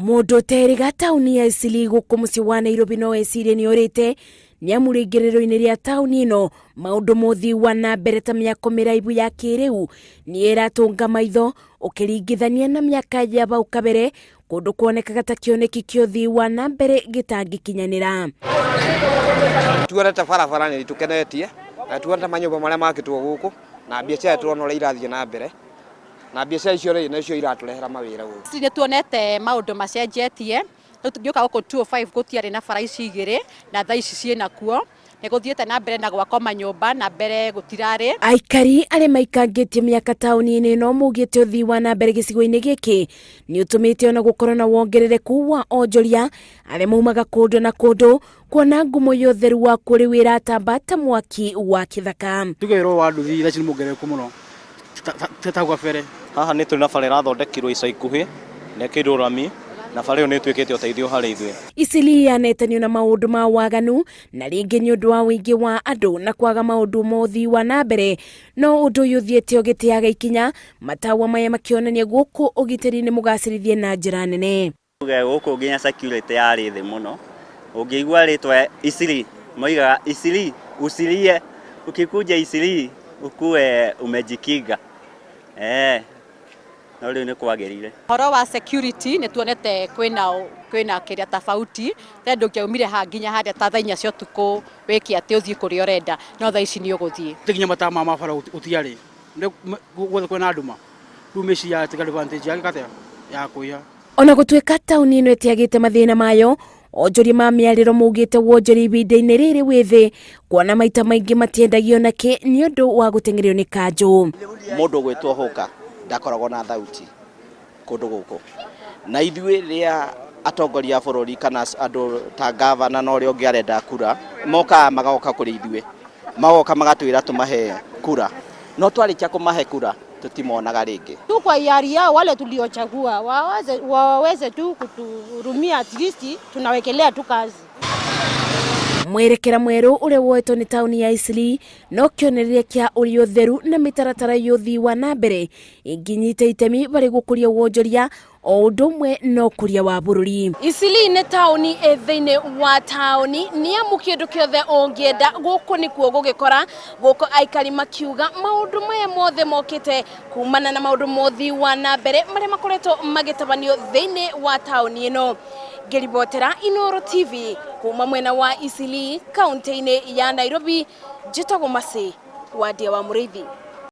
Mũndũ ũterĩga taũni ya Eastleigh gũkũ mũciĩ wa Nairobi no ecirie nĩ orĩte nĩ amu rĩingĩrĩro-inĩ rĩa taũni ĩno maũndũ ma ũthii wa na mbere ta mĩako mĩraihu ya kĩrĩu nĩ ĩratũnga maitho ũkĩringithania na mĩaka ya bau kabere kũndũ kuonekaga ta kĩoneki kĩa ũthii wa na mbere gĩtangĩkinyanĩra. Tuonete barabara nĩ itũkenetie na tuonete manyũmba marĩa makĩtwo gũkũ na biacara tũrona ũrĩa irathiĩ na mbere. Na biacara icio rĩ nĩcio iratũrehera mawĩra gũkũ. Nĩ tuonete maũndũ macenjetie, rĩu tũngĩũka gũkũ 205 gũtiarĩ na bara ici igĩrĩ na thaa ici ciĩna kuo, nĩ gũthiĩte na mbere na gwakwo manyũmba na mbere gũtirarĩ. Aikari arĩa maikangĩtie mĩaka taũni-inĩ ĩno maugĩte ũthii wa na mbere gĩcigo-inĩ gĩkĩ nĩ ũtũmĩte ona gũkorwo na wongerereku wa onjoria arĩa maumaga kũndũ na kũndũ kuona ngumo ya ũtheru wa kũrĩ wĩratamba ta mwaki wa kĩthaka. Tuge wĩra ũyũ wa nduthi thaa ici nĩ mũongerereku mũno ta hau kabere. Haha nĩ tũrĩ na bara ĩrathondekirwo ica ikuhĩ na ĩkĩrwo rami na bara ĩyo nĩ ĩtuĩkĩte ũteithio harĩ ithuĩ. Eastleigh yanetanio na maũndũ ma waganu na rĩngĩ nĩ ũndũ wa ũingĩ wa andũ na kwaga maũndũ ma ũthii wa na mbere no ũndũ ũyũ ũthiĩte ũgĩteaga ikinya matawa maya makĩonania gũkũ ũgitĩri nĩ mũgacĩrithie na njĩra nene. Tuge gũkũ nginya security yarĩ thĩ mũno, ũngĩigua rĩtwa Eastleigh moigaga Eastleigh usilie, ukikuja Eastleigh ukuwe umejikinga eh, no rĩu nĩ kwagĩrire. Ũhoro wa security nĩ tuonete kwĩna kwĩna kĩrĩa tofauti, tene ndũngĩaumire haha nginya harĩa ta thaa inya cia ũtukũ wĩke atĩ ũthiĩ kũrĩa ũrenda, no thaa ici nĩ ũgũthiĩ. Nginya matawa ma bara gũtiarĩ, guothe kwĩna nduma, rĩu mĩciĩ ya take advantage ya gĩka atĩa ya kũiya. Ona gũtuĩka taũni ĩno ĩtiagĩte mathĩna mayo, onjoria ma mĩarĩro maugĩte wonjoria ihinda-inĩ rĩrĩ wĩ thĩ kuona maita maingĩ matiendagio nakĩ nĩ ũndũ wa gũteng'erio nĩ kanjũ. Mũndũ ũgwĩtwo hũka ndakoragwo na thauti kũndũ gũkũ, na ithuĩ rĩrĩa atongoria a bũrũri kana andũ ta ngavana na ũrĩa ũngĩ arenda kura, mokaga magoka kũrĩ ithuĩ, magoka magatwĩra tũmahe kura, no twarĩkia kũmahe kura tutimonaga rĩngĩ. Tu kwa hiari yao wale tuliochagua waweze, waweze tu kutuhurumia at least tunawekelea tu kazi. Mwerekera mwerũ ũrĩa woetwo nĩ taũni ya Eastleigh no kĩonereria kĩa ũrĩa ũtheru na mĩtaratara ya ũthii wa na mbere ĩngĩnyita itemi harĩ gũkũria wonjoria o ũndũ ũmwe na ũkũria wa bũrũri. Eastleigh nĩ taũni ĩ thĩinĩ wa taũni nĩ amu kĩndũ kĩothe ũngĩenda gũkũ nĩkuo gũgĩkora gũkũ aikari makiuga maũndũ maya mothe mokĩte kumana na maũndũ ma ũthii wa na mbere marĩa makoretwo magĩtabanio thĩinĩ wa taũni ĩno. Ngĩribotera Inooro TV kuma mwena wa Eastleigh kaunti-inĩ ya Nairobi, njĩtagwo Mercy Wandia wa Mũrĩithi.